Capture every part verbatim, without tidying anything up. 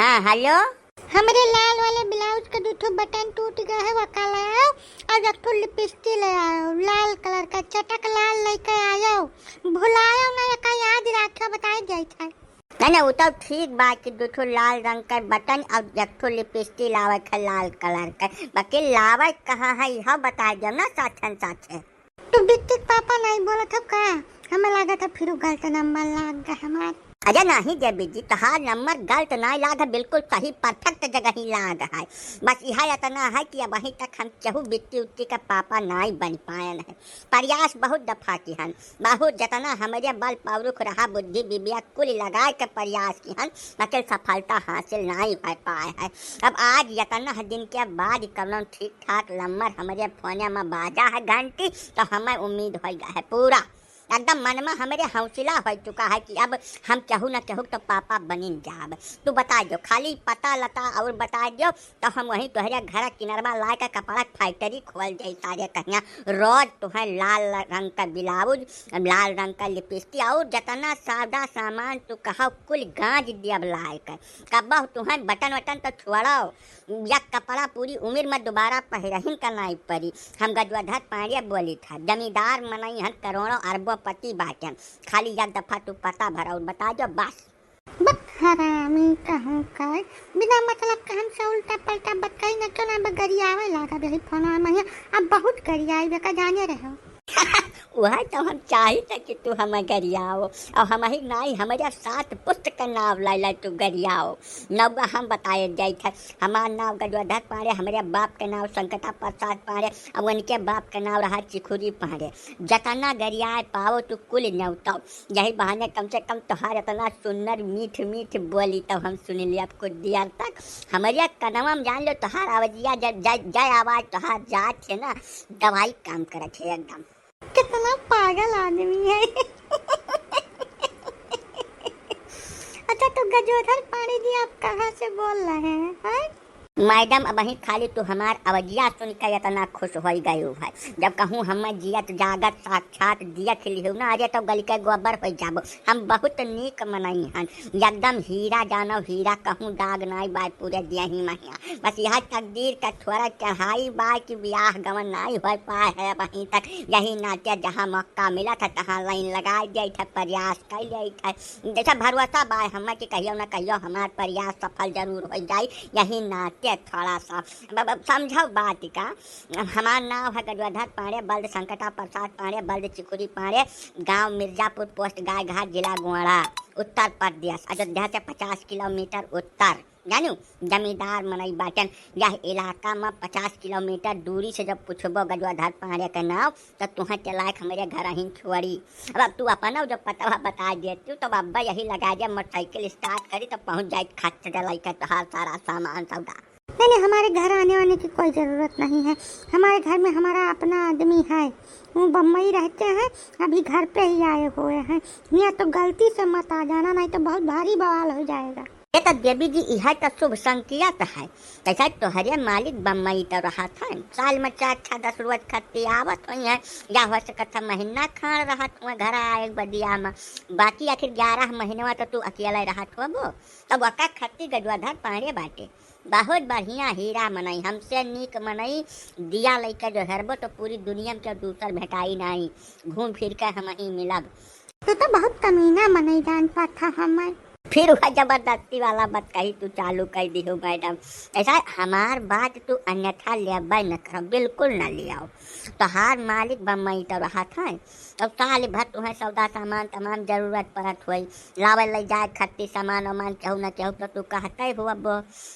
हाँ, हेलो। हमरे लाल वाले ब्लाउज के दू ठो बटन टूट गए है, वका ले आओ, और एक ठो लिपस्टिक ले आओ, लाल कलर का चटक लाल लेके आयो। भुलायो ना, एका याद राख्यो, बताए जाइत है। नहीं, नहीं, वो तो ठीक बा कि दू ठो लाल रंग का बटन और एक ठो लिपस्टिक लावे के लाल कलर का, बाकी लावे कहाँ है, यह बताए दो ना साथन साथे। तू बिट्टी के पापा नहीं बोलत हो का? हमें लागत है फिर गलत नंबर लाग गए हमार। अरे नहीं देवी जी, तोहार नंबर गलत नहीं लाग है, बिल्कुल सही परफेक्ट जगह ही लाग है। बस यह इतना है कि अबहीं तक हम केहू बिट्टी उट्टी का पापा नहीं बन पायन है। प्रयास बहुत दफा किहन, बहुत जतना हमरे बल पौरुख रहा, बुद्धि विवेक कुल लगाए के प्रयास किहन, लेकिन सफलता हासिल नहीं हो पाए है। अब आज इतना दिन के बाद कौनो ठीक ठाक नंबर हमरे फोने में बाजा है घंटी, तो हमें उम्मीद हो गया है पूरा। एकदम मन में हमरे हौसला हो चुका है कि अब हम केहू न केहू तो पापा बनिन जाब। तू बता दो, खाली पता लता और बता दो, तो हम वहीं तोहरे घर किनरवा ला के कपड़ा के फैक्ट्री खोल जाई सारे कहिया। रोज तुहें लाल रंग का ब्लाउज, लाल रंग का लिपस्टिक और जतना सादा सामान तू कहो कुल गांज दियब लाए के। कबहु तुहें बटन वटन तो छोड़ो, या कपड़ा पूरी उम्र में दोबारा पहिरहिन का नाई परी। हम गजवाधर पांड़े बोली था, जमींदार मनई हन, करोड़ों अरबों पति बाटेन। खाली एक दफा तू पता भर और बता दो बस। बक हरामी कहूँ का, बिना मतलब के हमसे उल्टा पल्टा बतकही न, क्यों ना बगरियावे लागा बेही फोनवा में, अब बहुत गरियाई बेका जाने रहो। वह तो हम चाहित है कि तू हमें गरियाओ, और हम ही नाई, हमारे सात पुस्त का नाम लाई लाई तू गरियाओ। नौवा हम बताए जाइत है, हमार नाम गजवाधर पांड़े, हमारे बाप के नाम संकटा प्रसाद पांड़े, और उनके बाप के नाम रहा चिखुरी पांड़े। जतना गरियाए पाओ तू कुल न्योताओ, यही बहाने कम से कम तोहार इतना सुंदर मीठ मीठ बोली तो हम सुन लिया कुछ देर तक। हमारे कनवा में जान लो तोहार आवाजिया जय, जय, जय आवाज तोहार जात है ना, दवाई काम करत है एकदम। कितना पागल आदमी है। अच्छा, तो गजोधर पांड़े जी, आप कहाँ से बोल रहे हैं, हैं? मैडम, अबहीं खाली तू हमार अवजिया सुन के इतना खुश होई गयू है। जब कहूँ हम जियत जागत साक्षात देख लिहू ना, अरे तो गल के गोबर हो जाबो। हम बहुत नीक मनई हन, एकदम हीरा जानो हीरा, कहूँ दाग नाई बाय पूरे देही महिया। बस यह तकदीर का थोड़ा चढ़ाई बा कि ब्याह गवन नाई हो पाए है अबहीं तक। यही नाते जहाँ मौका मिला था तहाँ लाइन लगाई जाई था, प्रयास कई जाई था। जैसा भरोसा बा हमें कि कहियो ना कहियो हमार प्रयास सफल जरूर हो जाई। यही नाते थोड़ा सा ब-, ब-, समझो बात का। हमार नाम है गजोधर पांड़े, बल्द संकटा प्रसाद पांड़े, बल्द चिकुरी पांड़े, गांव मिर्जापुर, पोस्ट गायघाट, जिला गोंडा, उत्तर प्रदेश, अयोध्या से पचास किलोमीटर उत्तर। जानू, जमींदार मनई बाटन। यह इलाका में पचास किलोमीटर दूरी से जब पूछबो गजोधर पांड़े के नाम, तो तुहें के लायक हमरे घर ही छोड़ी। अब, अब तू अपना जब पतवा बता देती, तो अब्बा यही लगा दे, मोटरसाइकिल स्टार्ट करी, तो पहुँच जाए खर्च डलाई के तोहार सारा सामान सौदा। नहीं, नहीं, हमारे घर आने वाने की कोई ज़रूरत नहीं है। हमारे घर में हमारा अपना आदमी है, वो बम्बई रहते हैं, अभी घर पे ही आए हुए हैं। यहाँ तो गलती से मत आ जाना, नहीं तो बहुत भारी बवाल हो जाएगा। ये तो देवी जी, यह तो शुभ संकेत है। कैसा तोहरे मालिक बम्बई तो रहत है, साल में चार छह दस रोज खत्ती आवत हुई है, या हो सकत है महीना खान रहत हुए घर आए बदिया में। बाकी आखिर ग्यारह महीनवा तो तू अकेले रहत होबो, तब ओका खत्ती गजोधर पांड़े बाटे। बहुत बढ़िया हीरा मनई, हमसे नीक मनई, दिया लइके जो हेरबो तो पूरी दुनिया में केहू दूसर भेटाई नाई, घूम फिर के हम ही मिलब। तू तो बहुत कमीना मनई जान पाथा हमर। फिर वह जबरदस्ती वाला बात कही तू चालू कर दिहो मैडम। ऐसा हमार बात तू अन्यथा लेबे न कर, बिल्कुल न लियाओ। तोहार मालिक बम्बई तो रहत है, अब साल भर तुहें सौदा सामान तमाम जरूरत पड़त होई, लावे ले जाए खत्ती सामान वामान केहू न केहू तो तू कहते हो अब।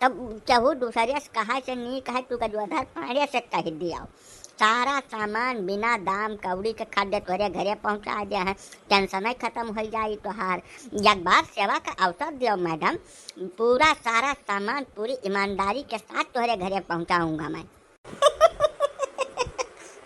तब केहू दूसरे से कहा से नीक है तू गजोधर पांड़े से कह दियाओ। सारा सामान बिना दाम कौड़ी के खरीदे तोहरे घरे पहुँचा दे हैं, टेंशन ही खत्म हो जाई तोहार। एक बार सेवा का अवसर दियो मैडम, पूरा सारा सामान पूरी ईमानदारी के साथ तोहरे घरे पहुँचाऊँगा मैं।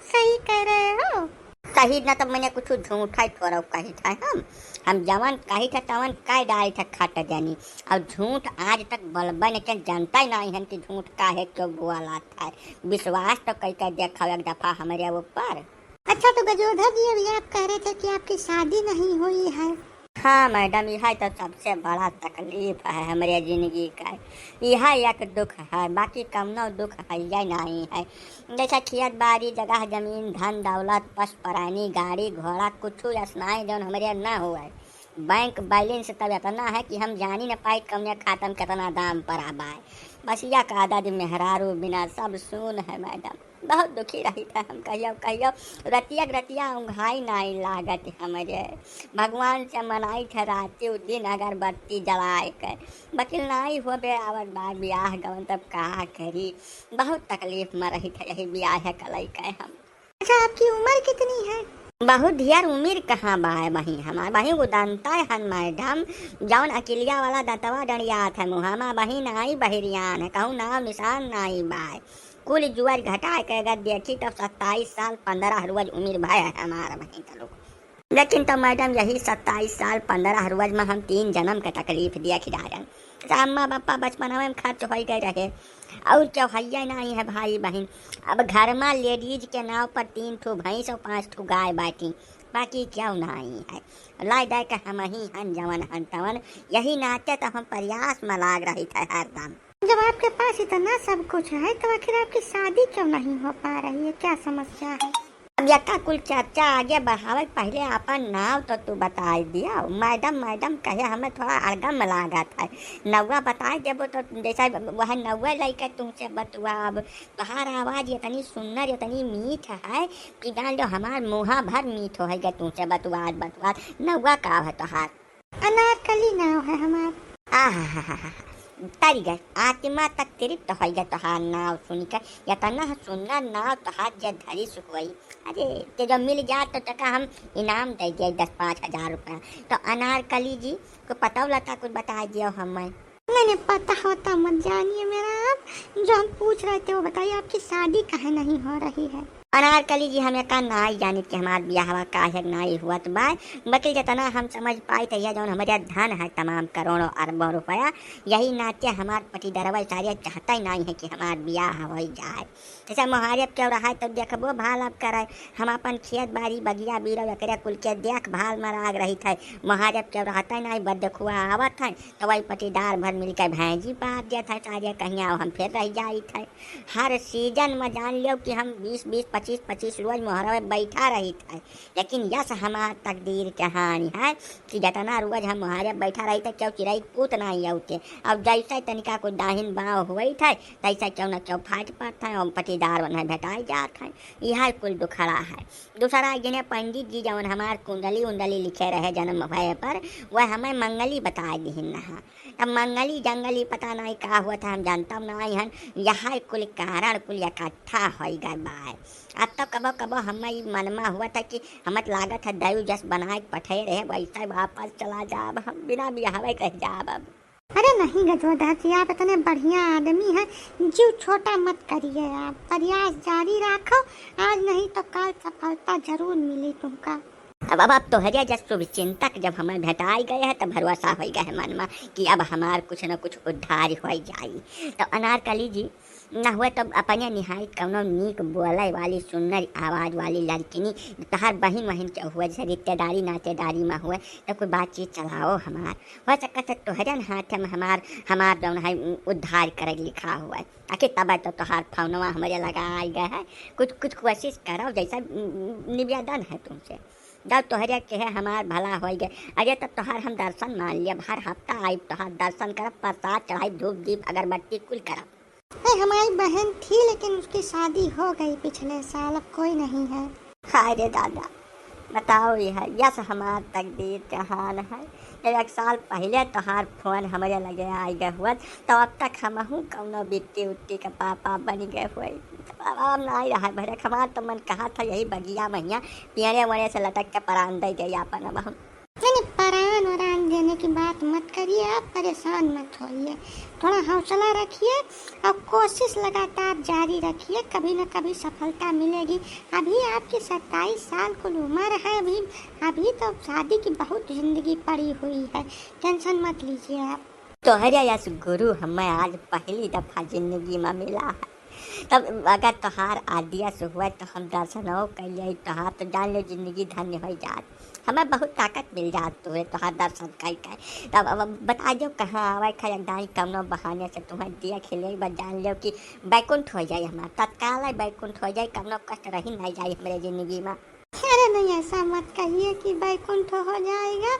सही कह रहे हो। सही न तो मैंने कुछ झूठा ही थोड़ा कही था हम। हम जवन कही था तवन कह डाली था खट जानी। और झूठ आज तक बोलबे नहीं के, जनता ही नहीं हन कि झूठ काहे क्यों बोला था। विश्वास तो कई के देखो एक दफा हमरे ऊपर। अच्छा, तो गजोधर जी, अभी आप कह रहे थे कि आपकी शादी नहीं हुई है, हाँ मैडम, यह तो सबसे बड़ा तकलीफ है हमरे जिंदगी का। यह एक दुख है, बाकी कौनो दुख है या नहीं है। जैसे खेत बाड़ी, जगह जमीन, धन दौलत, पशु प्राणी, गाड़ी घोड़ा, कुछ असनाए जौन हमरे ना हुए। बैंक बैलेंस तब इतना है कि हम जानी न पाई कौने खाता में कितना दाम पड़ा बा। बस यह का आदत मेहरारू बिना सब सून है मैडम। बहुत दुखी रही था हम, कहियो कहियो रतिया के रतिया उंघाई नाई लागत हमरे। भगवान से मनाई थे राती उ दिन अगरबत्ती जलाए के, बकिल नाई हो बे आवत बा बियाह गवन, तब का करी। बहुत तकलीफ में रही थे यही बियाह के लइके हम। अच्छा, आपकी उम्र कितनी है? बहुत ढेर उम्र कहाँ बा बहिन, हमार बहिन उदंता हन मैडम, जौन अकिलिया वाला दंतवा डंडियात है मुहामा बहिन आई बहिरियान है, कहूँ नाव निशान नाई बा। कुल जुआर घटा के अगर देखी तो सत्ताईस साल पन्द्रह रोज उम्र भय है हमार बहिन का लोग। लेकिन तो मैडम यही सत्ताईस साल पन्द्रह रोज में हम तीन जन्म के तकलीफ देख डारन। तो अम्मा पापा बचपन में खर्च हो गए रहे और क्यों हैया नहीं है भाई बहन। अब घर में लेडीज के नाव पर तीन ठो भैंस और पाँच ठो गाय बाटी, बाकी क्यों नहीं है। लाई दे के हम ही हन जवन हन तवन, यही नाते तो हम प्रयास में लाग रही थे हरदम। जब आपके पास इतना सब कुछ है तो आखिर आपकी शादी क्यों नहीं हो पा रही है, क्या समस्या है? अब यका कुल चर्चा आगे बढ़ावे पहले आपन नाव तो तू बताई दिया। मैडम मैडम कहे हमें थोड़ा अड़गम लागत है। नौवा बताई देबो तो जैसा वह नौवे लइके तुमसे बतुआब। तोहार आवाज इतनी सुंदर इतनी मीठ है कि जान लो हमार मुहा भर मीठ हो है तुमसे बतुआत बतुआत। नौवा का है तोहार? अनारकली नाव है हमार। आहाहाहा। तरी गए, आत्मा तक तृप्त होइ गए तोहार नाव सुन के। इतना सुंदर नाव तोहार जे धरी सुखवई। अरे, ते जब मिल जात तो तका हम इनाम दे दिए दस पाँच हजार रुपया। तो अनारकली जी को पता लता कुछ बता दियो हमें। नहीं, नहीं, पता होता मत जानिए मेरा आप। जो हम पूछ रहे थे वो बताइए, आपकी शादी काहे नहीं हो रही है? अनारकली जी, हम एका नाई जानित कि हमार बियाहवा काहे नाई हुअत बा, बकिल जितना हम समझ पाई त यह जौन हमरे धन है तमाम करोड़ों अरबों रुपया, यही नाते हमार पटीदरवा सारे चाहता ही नाई है कि हमार बियाह हो जाए। जैसे मोहारे अब क्यों रहा है तो देखबो भाल अब करे, हम अपन खेत बाड़ी बगिया बीरो एकरे कुल के देखभाल में लाग रही थे। मोहारे अब क्यों रहता ही नाई, बस देखुआ आवत है तो वही पटीदार भर मिलकर भैंजी पार देत है सारे, कहीं आओ हम फिर रह जाई थे। हर सीजन में जान लियो कि हम बीस बीस, पच्चीस पच्चीस रोज मोहरवे बैठा रही थे, लेकिन यस हमार तकदीर के हानि है कि जितना रोज हम मोहरे बैठा रही थे, क्यों चिरई पूत नाई आउते। अब जैसे तनिका कुछ दाहिन बाव हुई थे, तैसे क्यों न क्यों फाट पड़त है, हम पटीदार वन्हे भेटाई जात है। यह कुल दुखड़ा है। दूसरा, जिन्हें पंडित जी जौन हमार कुंडली उंडली लिखे रहे जन्म भय पर, वह हमें मंगली बता दिहिन नहा। तब मंगली जंगली पता नहीं का हुआ था, हम जानता नहीं हन। यह कुल कारण कुल इकट्ठा होइ गए बाय। अब तो कबो कबो हमें ई मनमा हुआ था कि हमत लागत है दयु जस बनाए के पठे रहे, वैसे वापस चला जाब हम, बिना बियाहवे के रह जाब अब। अरे नहीं गजोधर जी, आप इतने बढ़िया आदमी हैं, जीव छोटा मत करिए आप, प्रयास जारी रखो, आज नहीं तो काल सफलता जरूर मिली तुमका। अब, अब, अब तोहरे जस शुभ चिंतक जब हमें भेटाई गए हैं, तब भरोसा हो गए है मन में कि अब हमार कुछ न कुछ उद्धार हो जाई। तो अनारकली जी, न हुए तब अपने निहाई कौनो नीक बोले वाली सुंदर आवाज वाली लड़किनी, तहार बहिन वहिन के हुए, जैसे रिश्तेदारी नातेदारी में हुए, तो कोई बातचीत चलाओ हमार। हो सकत है तोहरे न हाथ में हमार, हमार जौन है उद्धार करे लिखा हुआ है। आखिर तब तो तोहार फोनवा हमरे लगा आई गए है। कुछ, कुछ कोशिश करो, जैसा निवेदन है तुमसे। जब तोहरे के है हमार भला होई गए। अरे तब तोहार हम दर्शन मान लिया, हर हफ्ता आई तोहार दर्शन करब, प्रसाद चढ़ाई, धूप दीप अगरबत्ती कुल करब। नहीं, हमारी बहन थी लेकिन उसकी शादी हो गई पिछले साल, अब कोई नहीं है। हाय रे दादा, बताओ यह यस हमार तकदीर के हाल है। जब एक साल पहले तोहार फोन हमरे लगे आई गए हुआ, तो अब तक हमहू कौनो बिट्टी उट्टी के पापा बन गए हुए। अब, अब ना रहा भरे, हमार तो मन कहा था यही बगिया महिया पेड़े वड़े से लटक के परान दे गई आपन। अब हम नहीं, नहीं, परान वरान देने की बात मत करिए, आप परेशान मत होइए, थोड़ा हौसला रखिए और कोशिश लगातार जारी रखिए, कभी ना कभी सफलता मिलेगी। अभी आपकी सत्ताईस साल कुल उम्र है, अभी, अभी तो शादी की बहुत जिंदगी पड़ी हुई है, टेंशन मत लीजिए आप। तोहरे यस गुरु हमें आज पहली दफा जिंदगी में मिला है। तब अगर तोहार आदियस हुए तो हम दर्शन हो कैलिए तोहार, तो जान लो जिंदगी धन्य हो जात। हमें बहुत ताकत मिल जात तुहे, तोहार दर्शन कई के। तब अब बताइ देउ कहाँ आवइ का, एक दाई कउनो बहाने से तुहे देख लेई, बस जान लेउ कि बैकुंठ होइ जाई हमार, तत्काल बैकुंठ होइ जाई, कउनो कष्ट रहि नाहीं जाई हमरे जिंदगी मा। अरे नहीं, ऐसा मत कहिए कि बैकुंठ हो जाएगा।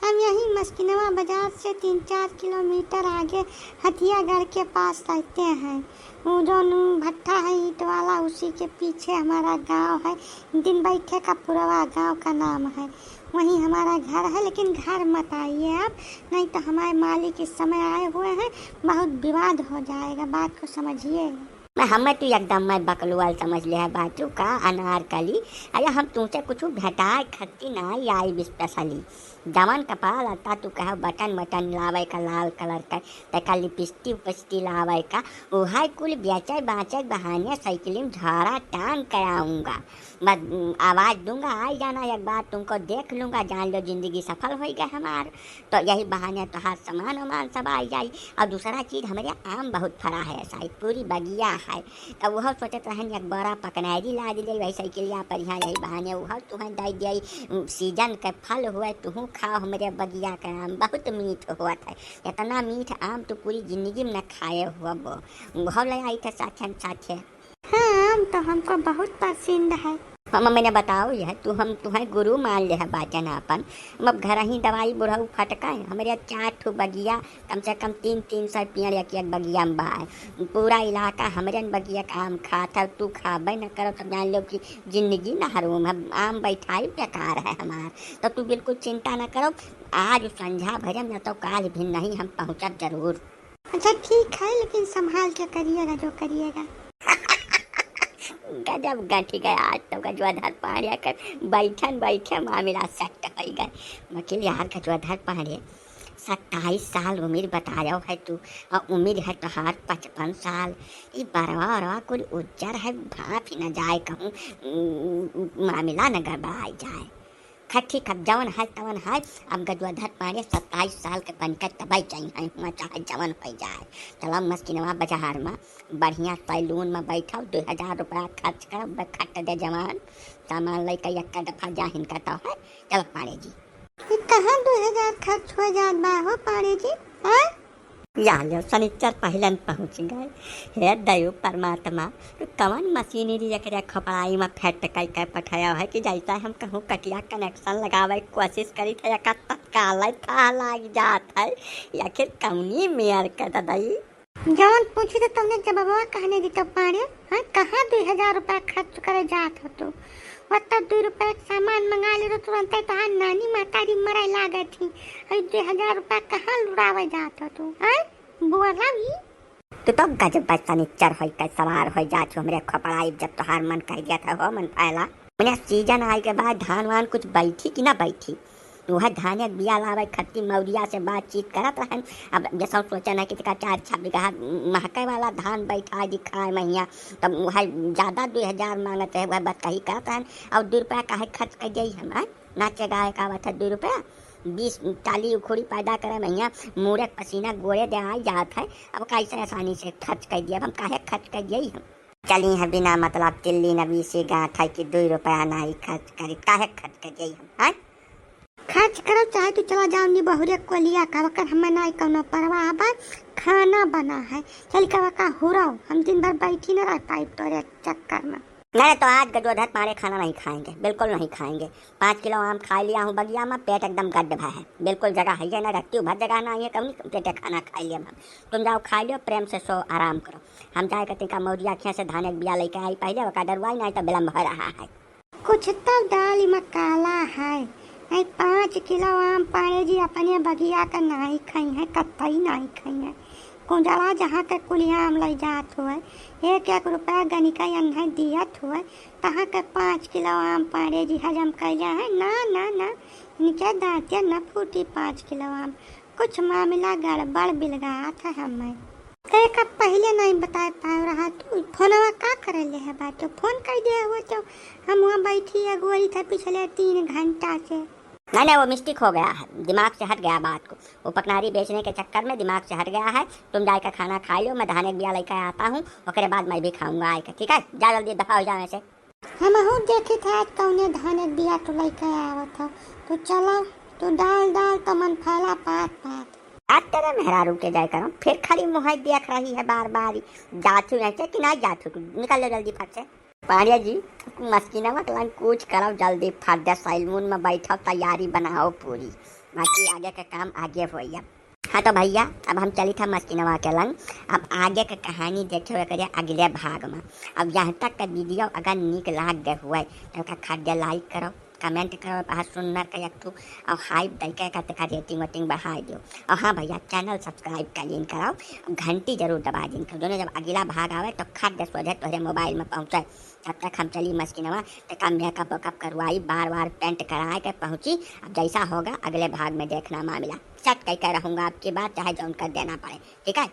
हम यहीं मस्किनवा बाजार से तीन चार किलोमीटर आगे हथियागढ़ के पास रहते हैं। वो जौन भट्ठा है ईंट वाला, उसी के पीछे हमारा गांव है। दिन बैठे का पुरवा गांव का नाम है, वहीं हमारा घर है, लेकिन घर मत आइए आप, नहीं तो हमारे मालिक इस समय आए हुए हैं, बहुत विवाद हो जाएगा, बात को समझिए। मैं, हमें तू एकदम मैं बकलोल समझ ले है बाचू का अनारकली। अरे हम तुमसे कुछ भेटाए खत्ती नाहीं आई specially। जवन कपड़ा लत्ता तू कहे बटन बटन लावे का लाल कलर का, तेका लिपस्टिक उपस्टिक लावे का, उहइ कुल बेचे बाचे बहाने साइकिल में झाड़ा टांग के आऊँगा। बस, उम, आवाज दूंगा, आ जाना, एक बार तुमको देख लूंगा, जान लो जिंदगी सफल होइ गए हमार। तो यही बहाने तोहार सामान वामान सब आ जाई। और दूसरा चीज, हमरे आम बहुत फरा है, शायद पूरी बगिया है। तब वह सोचत रहन, एक बड़ा पकनैरी लाद ले, वही साइकिलिया पर यहाँ, यही बहाने वह तुहें दे दिया। उम, सीजन के फल हुए, तुहू खाओ, हमरे बगिया के आम बहुत मीठ होत है। इतना मीठ आम तू पूरी जिंदगी में न खाए हुआ। वो ले आई थे साथे साथे। हाँ, आम तो हमको बहुत पसंद है। हम, मैंने बताओ यह, तू हम तुम्हें गुरु मान ले है बाचन आपन। हम अब घर ही दवाई बुढ़ऊ फटका है। हमरे चार ठो बगिया, कम से कम तीन तीन सौ पेड़ एक एक बगिया में बा है। पूरा इलाका हमरे न बगिया का आम खात है, तू खाबे न करो तो जान लो कि जिंदगी न हरूम है, आम बैठाई बेकार है हमार। तो तू बिल्कुल चिंता न करो, आज संझा भरे में न तो काल भी नहीं हम पहुँचब जरूर। अच्छा ठीक है, लेकिन संभाल के करिएगा जो करिएगा। गजब गंठ गया आज तो गजवाधर पांड़े के, बैठन बैठे मामला set होइ गए। वकील यार गजवाधर पांड़े, सत्ताईस साल उमिर बतायो है तू, और उमिर है तोहार पचपन साल। ई बरवा अरवा कुल उज्जर है, भाप ही न जाए कहूँ, उम, मामला न गड़बड़ाई जाए। खैर ठीक, अब जवन है तवन है। अब गजवाधर पांड़े सत्ताईस साल के बनकर तबे जाई हैं हुआँ, चाहे जवन होइ जाए। चलो मस्किनवा बाजार में बढ़िया सैलून में बैठो, दो हजार रुपया खर्च करो, बे खट दे जवान, सामान लेके एक दफा जाहिन का तो है। चलो पांड़े जी। ये कहाँ दो हजार खर्च हो जात बा हो पांड़े जी? हाँ? या लो, शनिचर पहिलन पहुँच गए। हे दयु परमात्मा, कवन मशीनरी एकरे खोपड़ाई में फिट कई के पठाया है कि जैसे हम कहूँ कटिया connection लगावे के कोशिश करी थे, एकर तत्काल था लाग जात है। आखिर कौनी मेर के ददई? जवन पूछी तो तुमने जवाबवा कहने दी तो पाड़े, हाँ, कहाँ दो हजार रुपया खर्च करे जात हो तू? ओत्ता दो रुपया के सामान मंगा ले तो तुरंते तोहार नानी महतारी मरे लागत ही। अरे दो हजार रुपया कहाँ लुड़ावे जात हो तू, हाँ? बोला भी। तू तो गजब शनिचर होई के सवार होई जात हो हमरे खपड़ाई, जब तोहार मन कह दिया था हो मन फैला। मने सीजन आए के बाद धान वान कुछ बैठी कि ना बैठी? वह धाने के बिया लावे खत्ती मौरिया से बातचीत करत रहन। अब जैसा सोचन है कि तका चार छह बीघा महके वाला धान बैठा दी खाए महिया, तब वह ज्यादा दो हजार मांगत है, वह बात कही करत रहन। और दो रुपया काहे खर्च कर जाई हम, हैं? नाचे गाए का आवत है दो रुपया, बीस टाली उखुड़ी पैदा करे महिया, मुड़े के पसीना गोड़े दे आ जात है। अब कैसे आसानी से खर्च कर दिया, अब हम काहे खर्च कर जाई हम? चली है बिना मतलब तिल्ली नबी से गाँठ है कि दो रुपया नाई खर्च करी, काहे खर्च कर जाई हम, हैं? खर्च करो चाहे तू चला जाओ नी बहुरे कोलिया का, वकर हमें नाई कौनो परवाह बा, खाना बना है, चल के वका हुराओ, हम दिन भर बैठी न रह पाई तोरे चक्कर में। नहीं तो आज गजोधर पाड़े खाना नहीं खाएंगे, बिल्कुल नहीं खाएंगे। पाँच किलो आम खा लिया हूँ बगिया में, पेट एकदम गड्ढ भा है, बिल्कुल जगह है ये ना, रत्ती भर जगह ना है, कौन पेटे खाना खा लिया हम। तुम जाओ खा लियो, प्रेम से सो आराम करो। हम जाए के तिनका मौरिया खिया से धान एक बिया लेके आई पहले, वका डरुआई नहीं तो विलम्ब हो रहा है। कुछ तो दाल में काला है। नहीं, पाँच किलो आम पाड़े जी अपने बगिया का नाई खाई है, कतई नाई खाई है। कुंजला जहाँ के कुलिया आम लई जात हुए, एक एक रुपया गनिका अन्हे दियत हुए, तहाँ के पाँच किलो आम पाड़े जी हजम कैले है। ना, ना, ना, इनके दांते न फूटी पाँच किलो आम। कुछ मामला गड़बड़ बिलगात है हमें। ते का पहिले नहीं बताए पाए रहा तू, फोनवा का करे ले है बाटो? फोन कर दिया हुआ तो हम वहाँ बैठी अगोरी था पिछले तीन घंटा से। नहीं, नहीं, वो mistake हो गया है, दिमाग से हट गया बात को। वो पकनारी बेचने के चक्कर में दिमाग से हट गया है। तुम जाए का खाना खा लो, मैं धाने बिया लेकर आता हूँ, ओकरे बाद मैं भी खाऊंगा आए के, ठीक है? जा जल्दी दफा हो जाओ ऐसे। हमहू देखी थे आज कौने धाने बिया तू लइके आवत हो। तू चलो, तू डाल डाल तो मन फैला पात पात। आज तेरे मेहरारू के जाए करम, फिर खाली मुँह देख रही है बार बार। जात हूँ ऐसे कि ना जात हूँ, तू निकल ले जल्दी फट से। पांड्या जी, मस्किनवा के लन कुछ करब जल्दी फट दे, सैलून में बैठब, तैयारी बनाओ पूरी, बाकी आगे के काम आगे होई अब। हाँ तो भैया, अब हम चली था मस्किनवा के लन। अब आगे के कहानी देखे हुए करिए अगले भाग में। अब यहाँ तक का वीडियो अगर नीक लाग गए हुए तो का खट दे लाइक करो, कमेंट करो, बहुत सुंदर का एक ठो और हाइप दे के का रेटिंग वेटिंग बढ़ाई दियो। और हाँ भैया, चैनल सब्सक्राइब कर लीन कराओ, घंटी जरूर दबा दीन, दोनों जब अगला भाग आवे तो खट दे सोझे तोहरे मोबाइल में पहुँचे। तब तक हम चली मस्किनवा, तो का मेकअप वेकअप करवाई, बार बार पेंट कराए के पहुँची। अब जैसा होगा अगले भाग में देखना मामला, सेट कह के रहूँगा आपकी बात, चाहे जौन कर देना पड़े, ठीक है।